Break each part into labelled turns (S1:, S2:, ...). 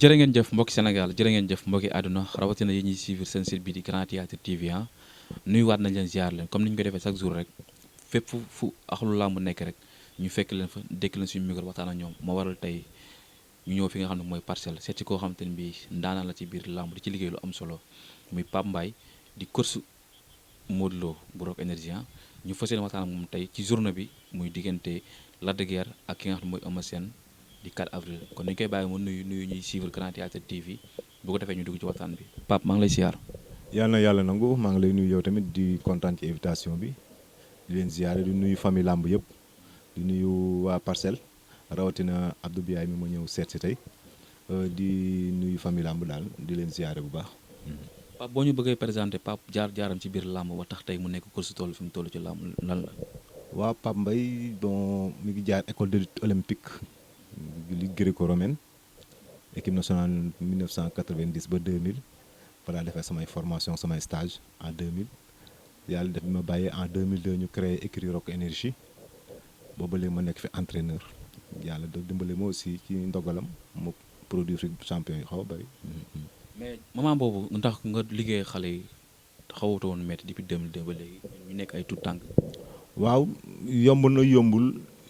S1: jërë ngeen jëf mbokki Sénégal jërë ngeen jëf mbokki àdduna rawatina yi ñuy suivre seen site bi di Grand Théâtre TV nuyuwaat nañ leen ziar leen comme ni ñu ko defee chaque jour rek fépp fu axlu làmb nekk rek ñu fekk leen fa dékk leen suñu micro waxtaan ak ñoom moo waral tey ñu ñëw fi nga xam ne mooy parcelle seet si koo xamante ne bii ndaanaan la ci biir làmb di ci liggéey lu am solo muy Pape Mbaye di coach Modou Lo bu Rock Énergie ñu fas yéene waxtaan ak moom tey ci journée bi muy diggante Lac de Guiers ak ki nga xam ne mooy Eumeu Sène di 4 avril kon ni ñu koy bàyyi mu nuyu ñuy suivre Grand Théâtre TV bu ko defee ñu dugg ci waxtaan bi Pape maa ngi lay siyaar.
S2: yàlla na yàlla nangu maa ngi lay nuyu yow tamit di kontaan ci invitation bi di leen ziare di nuyu famille làmb yëpp di nuyu waa parcelle rawatina Abdou Biaye mi ma ñëw seet si tey di nuyu famille làmb daal di leen ziare bu baax.
S1: Pape boo ñu bëggee présenté Pape jaaram ci biir làmb ba tax tey mu nekk course toll fi mu toll ci làmb lan la.
S2: waa Pape Mbaye bon mi ngi jaar école de lutte olympique li gréco-romaine équipe nationale 1990 ba 2000 balaa defee samay formation samay stage en 2000 yàlla def ma bàyyee en 2002 ñu créé écurie Rock Énergie booba léegi ma nekk fi entraîneur yàlla da dimbale ma aussi ci ndogalam ma produire fi champion yu xaw a bëri.
S1: mais moment boobu ndax nga liggéey xale yi xawuta woon métti depuis 2002 ba léegi ñu nekk ay tout tànk.
S2: waaw yomb na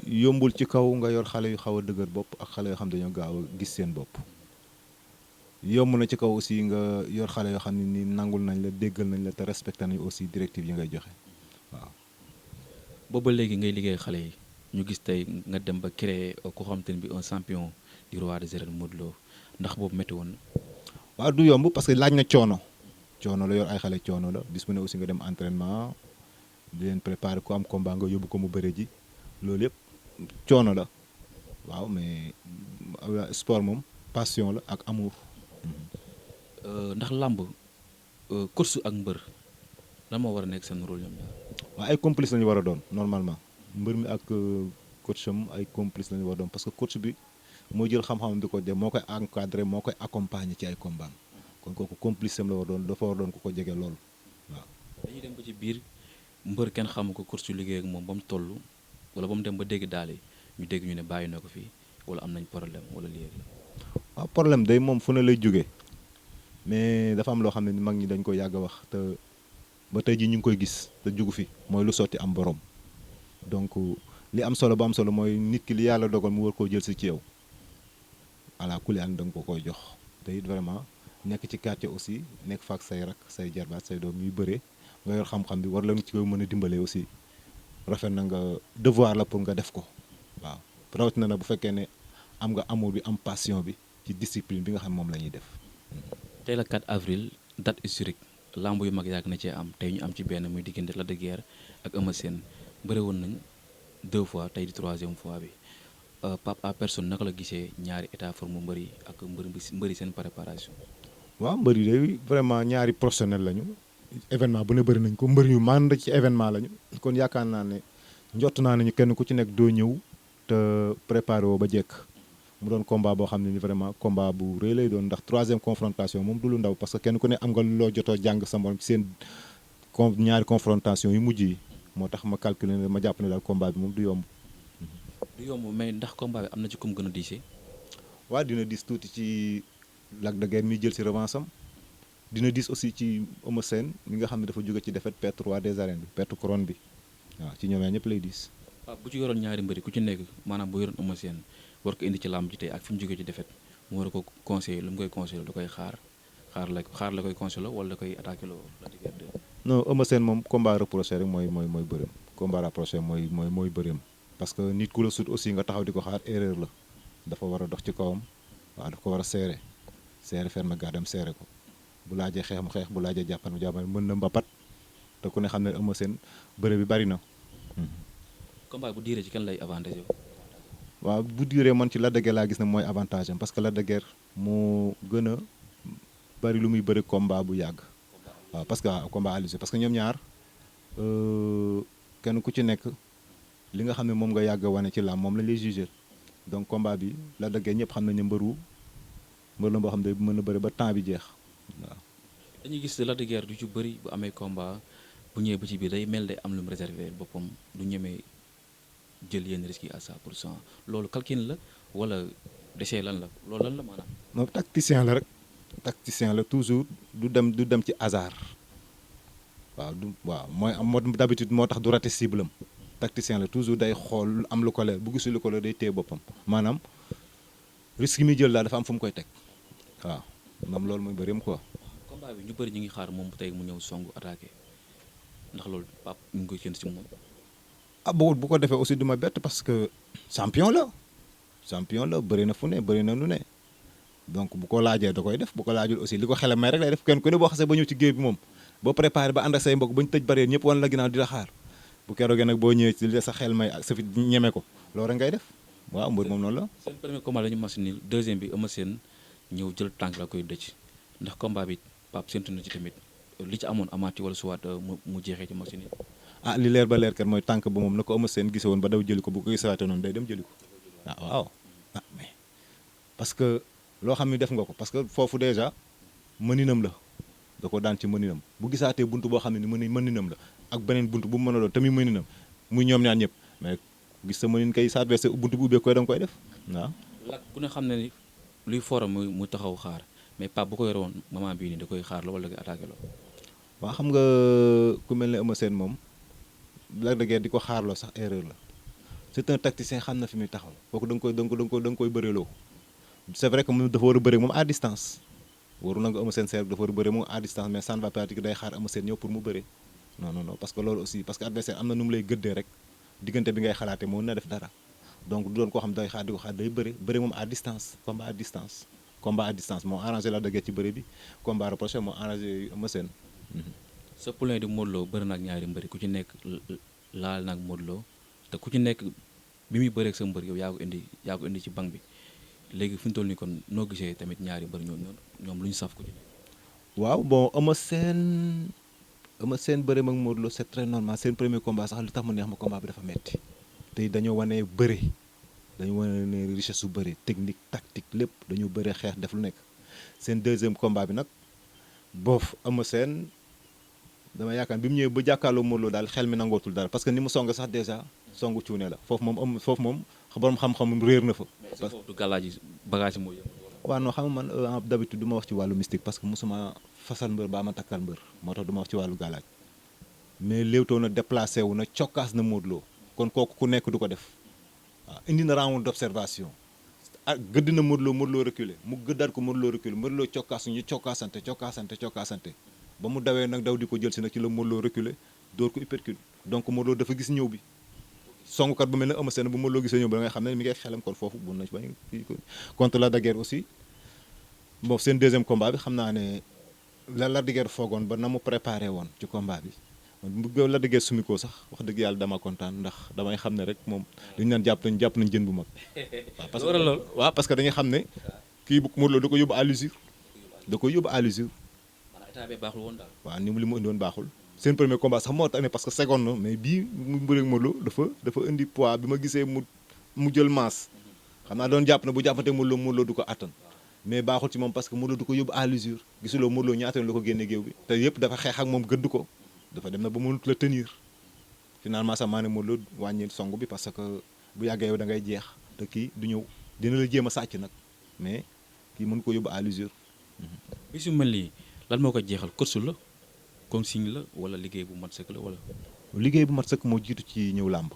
S2: yombul ci kaw nga yor xale yu xaw a dëgër bopp ak xale yoo xam dañoo gaaw a gis seen bopp yomb na ci kaw aussi nga yor xale yoo xam ne ni nangul nañ la déggal nañ la te respecté nañ aussi directive yi ngay joxe waaw.
S1: booba léegi ngay liggéey xale yi ñu gis tey nga dem ba créer ko xamante ne bi un champion du roi des arènes Modou Lo ndax boobu métti woon.
S2: waaw du yomb parce que laaj na coono la yor ay xale coono la bis bu ne aussi nga dem entraînement di leen préparer ku am combat nga yóbbu ko mu bëre ji loolu yëpp coono la waaw mais sport moom passion la ak amour.
S1: ndax làmb course ak mbër lan moo war a nekk seen rôle ñoom ñaar.
S2: waaw ay complice lañu war a doon normalement mbër mi ak coach am ay complice lañu war a doon parce que coach bi moo jël xam-xam di ko dem moo koy encadré moo koy accompagner ci ay combat kon kooku complice am la war doon dafa war doon ku ko jege loolu waaw.
S1: dañuy dem ba ci biir mbër kenn xamu ko course yu liggéey ak moom ba mu toll wala ba mu dem ba dégg daal ñu dégg ñu ne bàyyi na ko fii wala am nañ problème wala lii la.
S2: waaw problème day moom fu ne lay jógee mais dafa am loo xam ne mag ñi dañ ko yàgg a wax te ba tey ji ñu ngi koy gis te jugu fi mooy lu sotti am borom donc li am solo ba am solo mooy nit ki li yàlla dogal mu war koo jël si ci yow ala kulli an da nga ko koy jox te it vraiment nekk ci quartier aussi nekk faak say rak say jarbaat say doom ñuy bëree nga yor xam-xam bi war la ci koy mën a dimbalee aussi rafet na nga devoir la pour nga def ko waaw rawatina na bu fekkee ne am nga amour bi am passion bi ci discipline bi nga xam moom la ñuy def.
S1: tey la 4 avril date historique lamb yu mag yàgg na cee am tey ñu am ci benn muy diggante Lac de Guiers ak Eumeu Sène bëre woon nañ 2 fois tey di 3e fois bi Pape à personne naka la gisee ñaari état forme mbër yi ak mbëri seen préparation.
S2: waaw mbër yi de vraiment ñaari professionnel lañu événement bu ne bëri nañ ko mbër yu mànd ci événement lañu kon yaakaar naa ne njott naa nañu kenn ku ci nekk doo ñëw te préparé woo ba jekk mu doon combat boo xam ne ni vraiment combat bu rëy lay doon ndax 3e confrontation moom du lu ndaw parce que kenn ku ne am nga loo jotoo jàng sa morom ci seen ñaari confrontation yu mujj yi moo tax ma calculer ne ma jàpp ne daal combat bi moom du yomb.
S1: du yomb mais ndax combat bi am na ci kum gën a diisee.
S2: waaw dina diis tuuti ci Lac de Guiers mi jël si revanche am dina diis aussi ci Eumeu Sène mi nga xam ne dafa jóge ci défaite perte roi des arènes bi perte couronne bi waaw ci ñoom yaa ñëpp lay diis.
S1: waaw bu ci yoroon ñaari mbëri ku ci nekk maanaam bu yoroon Eumeu Sène war ko indi ci làmb ji tey ak fi mu jógee ci défaite mu war a ko conseiller lu mu koy conseiller da koy xaar la koy conseiller wala da koy attaqué loo Lac de Guiers 2.
S2: non Eumeu Sène moom combat reproché rek mooy bëreem combat reproché mooy bëreem parce que nit ku la sut aussi nga taxaw di ko xaar erreur la dafa war a dox ci kawam waaw daf ko war a serré ferme gardam serré ko bu laajee xeex mu xeex bu laajee jàppan mu jàppan mën na mbapat te ku ne xam ne Eumeu Sène bëre bi bari na.
S1: combat bu diiree ci kan lay avantage yow.
S2: waaw bu diiree man ci Lac de Guiers laa gis ne mooy avantage am parce que Lac de Guiers moo gën a bari lu muy bëri combat bu yàgg. waaw parce que combat allusé parce que ñoom ñaar kenn ku ci nekk li nga xam ne moom nga yàgg wane ci làmb moom lañ lay jugé donc combat bi Lac de Guiers ñëpp xam nañ ne mbër la boo xam ne mën na bëri ba temps bi jeex waaw.
S1: dañuy gis Lac de Guiers du ci bëri bu amee combat bu ñëwee ba ci biir day mel day am lu mu réservé boppam du ñemee jël yenn risques yi à 100% loolu calcul la wala desee lan la loolu lan la maanaam.
S2: moom tacticien la rek tacticien la toujours du dem ci hasard waaw mooy am moo d'habitude moo tax du raté cible am tacticien la toujours day xool am lu ko leer bu gisul lu ko leer day téye boppam maanaam risque yi muy jël daal dafa am fu mu koy teg waaw moom loolu mooy bëreem quoi.
S1: combat bi ñu bëri ñu ngi xaar moom tey mu ñëw songu attaqué ndax loolu Pape ñu ngi koy séntu ci moom.
S2: ah bu ko defee aussi du ma bett parce que champion la bëri na fu ne bëri na lu ne donc bu ko laajee da koy def bu ko laajul aussi li ko xelam may rek lay def kenn ku ne boo xasee ba ñëw ci géej bi moom boo préparé ba ànd ak say mbokk ba ñu tëj barrière ñëpp wan la ginnaaw di la xaar bu keroogee nag boo ñëwee ci li sa xel may ak sa fit ñeme ko loolu rek ngay def waaw mbër moom noonu la.
S1: seen premier combat la ñu mas ni deuxième bi Eumeu Sène ñëw jël tànk la koy dëcc ndax combat bi Pape séntu na ci tamit li ci amoon amaati wala soit mu jeexee ci machine yi.
S2: ah li leer ba leer kat mooy tànk ba moom na ko Eumeu Sène gise woon ba daw jëli ko bu ko gisawaatee noonu day dem jëli ko waaw mais parce que loo xam ne def nga ko parce que foofu déjà mëninam la da ko daan ci mëninam bu gisaatee buntu boo xam ne ni mëninam la ak beneen buntu bu mu mën a doon tamit mëninam muy ñoom ñaar ñëpp mais gis sa mënin kay sa adversaire buntu bu ubbee koy da nga koy def waaw.
S1: Lac ku ne xam ne ni luy forum mu taxaw xaar mais Pape bu ko yore woon moment bii nii da koy xaar la wala da koy attaqué la.
S2: waaw xam nga ku mel ne Eumeu Sène moom Lac de Guiers di ko xaarloo sax erreur la c'est un tacticien xam na fi muy taxaw kooku da nga koy bëreeloo c'est vrai que moom dafa war a bëre moom à distance waru na nga Eumeu Sène dafa war a bëre moom à distance mais ça ne va pas dire day xaar Eumeu Sène ñëw pour mu bëre non parce que loolu aussi parce que adversaire am na nu mu lay gëddee rek diggante bi ngay xalaatee moo na def dara donc du doon koo xam day xaar di ko xaar day bëre moom à distance combat à distance moo arrangé Lac de Guiers ci bëre bi combat rapproché moo arrangé Eumeu Sène.
S1: sa poulain di Modou Lo bëri na ak ñaari mbëri ku ci nekk laal na ak Modou Lo te ku ci nekk bi muy bëreeg sa mbër yow yaa ko indi ci banc bi léegi fu ñu toll nii kon noo gisee tamit ñaari mbër ñoom lu ñu saf ku ci nekk.
S2: waaw bon Eumeu Sène bëre ak Modou Lo c'est très normal seen premier combat sax lu tax mu neex ma combat bi dafa metti tey dañoo wane bëre dañoo wane ne richesse su bëre technique tactique lépp dañoo bëre xeex def lu nekk seen deuxième combat bi nag boof Eumeu Sène dama yaakaar bi mu ñëwee ba jàkkaarloo Modou Lo daal xel mi nangootul dara parce que ni mu song sax déjà songu cuune la foofu moom borom xam-xam réer na fa.
S1: parce que foofu du gàllaaj bagage mooy yëngu.
S2: waaw non xam nga man d'habitude du ma wax ci wàllu mystique parce que mosuma fasal mbër baa ma takkal mbër moo tax du ma wax ci wàllu gàllaaj mais Leewtoo na déplacé wu na cokkaas na Modou Lo kon kooku ku nekk du ko def waaw indi na round d'observation gëdd na Modou Lo reculé mu gëddaat ko Modou Lo reculé Modou Lo cokkaas ñu cokkaasante ba mu dawee nag daw di ko jël si nag ci la Modou Lo reculé door ko uppercut donc Modou Lo dafa gis ñëw bi songukat bu mel ne Eumeu Sène bu Modou Lo gisee ñëw bi da ngay xam ne mi ngi xelam kon foofu bu nañ bañ contre Lac de Guiers aussi bon seen deuxième combat bi xam naa ne la Lac de Guiers foogoon ba na mu préparé woon ci combat bi bu Lac de Guiers sumi ko sax wax dëgg yàlla dama kontaan ndax damay xam ne rek moom dañu naan jàpp nañ jën bu mag waaw parce que dañuy xam ne kii bu Modou Lo da ko yóbbu à l'usure
S1: état bi baaxul woon daal.
S2: waaw ni mu li mu indi woon baaxul seen premier combat sax moo tax ne parce que seconde na mais bii mu bëreeg Modou Lo dafa indi poids bi ma gisee mu jël masse xam naa doon jàpp na bu jàppante Modou Lo du ko attan mais baaxul ci moom parce que Modou Lo du ko yóbbu à l'usure gisuloo Modou Lo ñaata la ko génne géew bi te yëpp dafa xeex ak moom gëdd ko dafa dem na ba mënut la tenir finalement sax maa ne Modou Lo wàññi song bi parce que bu yàggee yow da ngay jeex te kii du ñëw dina la jéem a sàcc nag mais kii mën ko yóbbu à l'usure.
S1: bisu mel nii lan moo ko jeexal course la consigne la wala liggéey bu mat sëkk la wala.
S2: liggéey bu mat sëkk moo jiitu ci ñëw làmb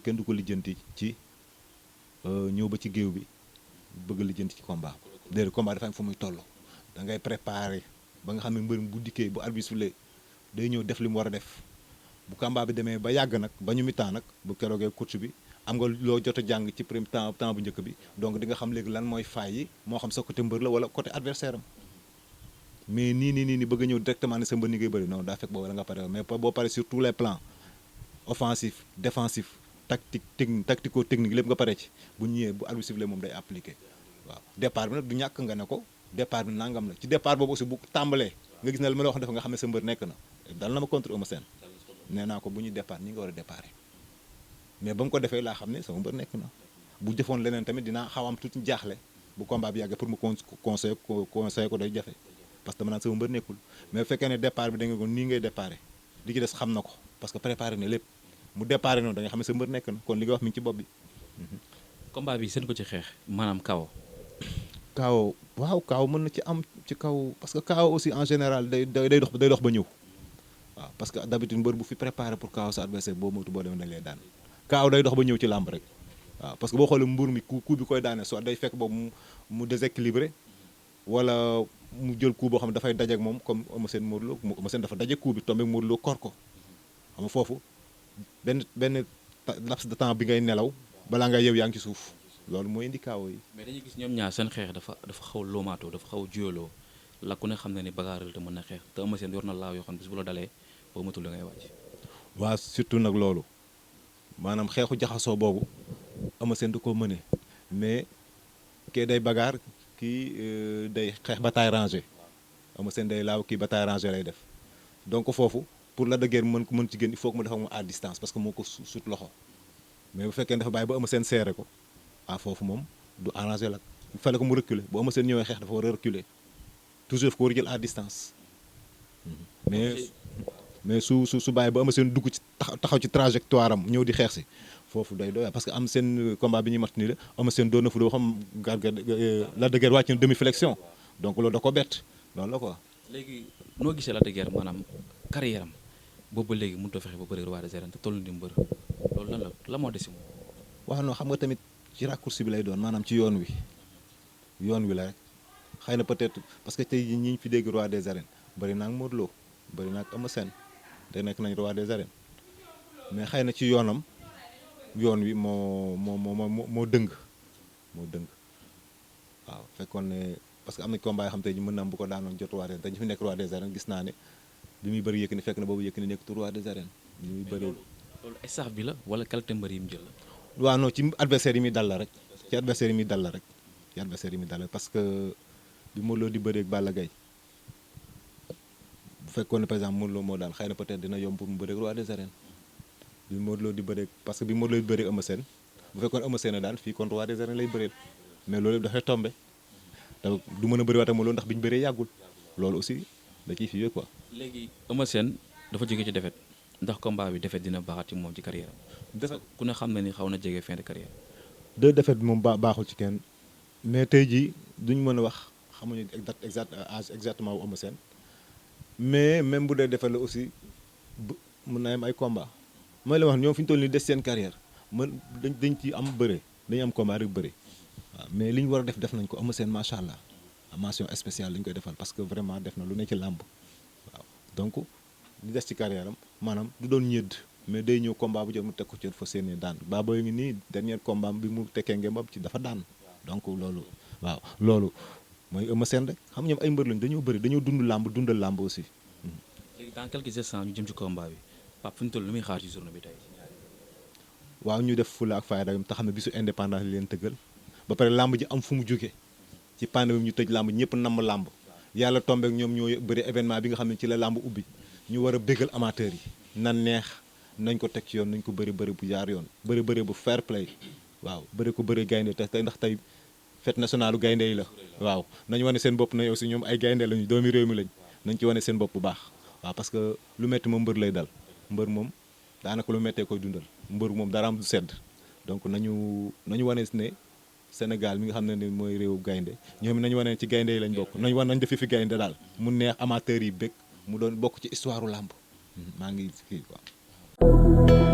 S2: kenn du ko lijjanti ci ñëw ba ci géew bi bëgg a lijjanti ci combat déedéet combat dafa am fu muy toll da ngay préparer ba nga xam ne mbër bu dikkee bu arbitre sifflé day ñëw def li mu war a def bu combat bi demee ba yàgg nag ba ñu mi-temps nag bu keroogee course bi am nga loo jot a jàng ci premier temps bu njëkk bi donc di nga xam léegi lan mooy faay yi moo xam sa côté mbër la wala côté adversaire am mais nii bëgg a ñëw directement ne sa mbër ni ngay bëri non daa fekk boobu da nga pare mais boo pare sur tous les plans offensif défensif tactico technique lépp nga pare ci bu ñëwee bu arbitre sifflé moom day appliqué waaw départ bi nag du ñàkk nga ne ko départ bi nangam la ci départ boobu aussi bu tàmbalee nga gis ne li ma la wax dafa nga xam ne sa mbër nekk na dal na ma contre Eumeu Sène nee naa ko bu ñuy départ ni nga war a déparé mais ba mu ko defee laa xam ne sama mbër nekk na bu jëfoon leneen tamit dinaa xaw am tuuti jaaxle bu combat bi yàggee pour mu conseil ko day jafe parce que dama naan sama mbër nekkul mais bu fekkee ne départ bi da nga ko nii ngay déparé li ci des xam na ko parce que préparé na lépp mu déparé noonu da nga xam ne sa mbër nekk na kon li nga wax mi ngi ci bopp bi.
S1: combat bi seen ko ci xeex maanaam kaw
S2: kaaw waaw kaaw mën na ci am ci kaw parce que kaaw aussi en général day dox ba ñëw waaw parce que d'habitude mbër bu fi préparé pour kaaw sa adversaire boo moytu boo demee dañ lay daan kaaw day dox ba ñëw ci làmb rek waaw parce que boo xoolee mbër mi coup bi koy daane soit day fekk boobu mu déséquilibré wala mu jël coup boo xam ne dafay dajeek moom comme Eumeu Sène Modou Lô Eumeu Sène dafa daje coup bi tombé Modou Lô kor ko xam nga foofu benn laps de temps bi ngay nelaw balaa ngay yow yaa ngi ci suuf loolu mooy indi kaaw yi.
S1: mais dañuy gis ñoom ñaar seen xeex dafa xaw a loomaatoo dafa xaw a juyaloo la ku ne xam ne ni bagarreur te mën na xeex te Eumeu Sène yor na laaw yoo xam ne bis bu la dalee boo matul da ngay wàcc.
S2: waa surtout nag loolu maanaam xeexu jaxasoo boobu Eumeu Sène du ko mëne mais kii day bagarre kii day xeex bataille rangée Eumeu Sène day laaw kii bataille rangée lay def donc foofu pour la dëgër mën ci génn il faut que mu def ak moom à distance parce que moo ko sut loxo mais bu fekkee dafa bàyyi ba Eumeu Sène serré ko foofu moom du arrangé la il fallait que mu reculer bu Eumeu Sène ñëwee xeex dafa war a reculer toujours daf ko war a jël à distance mais su bàyyi ba Eumeu Sène dugg ci taxaw ci trajectoire am ñëw di xeex si foofu day doy parce que am seen combat bi ñuy mat nii la Eumeu Sène doon na fu doo xam la de guerre wàcc na demi flexion donc loolu da ko bett loolu la quoi.
S1: léegi noo gisee la de guerre maanaam carrière am boobu ba léegi mënut a fexe ba bëri roi des arènes te toll ni mbër loolu la moo des si moom.
S2: waaw non xam nga tamit ci raccourci bi lay doon maanaam ci yoon wi la rek xëy na peut-être parce que tey ñi ñu fi dégg roi des arènes bëri na ak Modou Lo bëri na ak Eumeu Sène te nekk nañ roi des arènes mais xëy na ci yoon wi moo dëng waaw fekkoon ne parce que am na combat yoo xam te ñu mën na am bu ko daanoon jot roi des arènes te ñu fi nekk roi des arènes gis naa ne bi muy bëri Yékini fekk na boobu Yékini nekk roi des arènes bi muy bëri
S1: loolu staff bi la wala qualité mbër yi mu jël la.
S2: waaw non ci adversaire yi muy dal la rek parce que bi Modou Lo di bëreeg Balla Gaye bu fekkoon ne par exemple Modou Lo moo daan xëy na peut-être dina yomb pour mu bëreeg roi des arènes bi Modou Lo di bëreeg parce que bi Modou Lo di bëreeg Eumeu Sène bu fekkoon Eumeu Sène a daan fii kon roi des arènes lay bëreel mais loolu yëpp dafay tombé te du mën a bëri waat ak Modou Lo ndax bi ñu bëree yàggul loolu aussi da ciy fiye quoi.
S1: léegi Eumeu Sène dafa jóge ci défaite ndax combat bi défaite dina baaxat ci moom ci carrière am. défaite ku ne xam na ni xaw na jege fin de carrière.
S2: deux défaites bi moom baaxul ci kenn mais tey jii duñ mën a wax xamuñu exactement wu Eumeu Sène mais même bu dee défaite la aussi mën naa am ay combat mooy la wax ñoom fi ñu toll nii des seen carrière dañ ci am bëre dañu am combat rek bëre waaw mais li ñu war a def nañ ko Eumeu Sène macha allah mention spéciale lañ koy defal parce que vraiment def na lu ne ci làmb waaw donc li des ci carrière am maanaam du doon ñëdd mais day ñëw combat bu jot mu teg ko ci fa séenee daan Baboy ngi nii dernier combat bi mu tekkee ngembam ci dafa daan donc loolu mooy Eumeu Sène rek xam ñoom ay mbër lañ dañoo bëri dañoo dundal làmb aussi.
S1: léegi dans quelques instants ñu jëm ci combat bi Pape fi ñu toll lu muy xaar ci journée bi tey.
S2: waaw ñu def fula ak fayda te xam ne bisu indépendance li leen tëggal ba pare làmb ji am fu mu jóge ci pandémie ñu tëj làmb ñëpp namm làmb yàlla tombé ak ñoom ñoo bëri événement bi nga xam ne ci la làmb ubbi ñu war a bégal amateurs yi na neex nañ ko teg ci yoon nañ ko bëri bu jaar yoon bëri bu fair play waaw bëri ko bëri gaynde te ndax tey fête nationale gaynde yi la waaw nañ wane seen bopp nañ aussi ñoom ay gaynde lañu doomi réew mi lañ nañ ci wane seen bopp bu baax waaw parce que lu metti moom mbër lay dal mbër moom daanaka lu mettee koy dundal mbër moom dara am du sedd donc nañu wane ne Sénégal mi nga xam ne mooy réewu gaynde ñoom nañu wane ci gaynde yi lañ bokk nañ def fi gaynde daal mu neex amateurs yi bëgg mu doon bokk ci histoire u làmb maa ngi kii quoi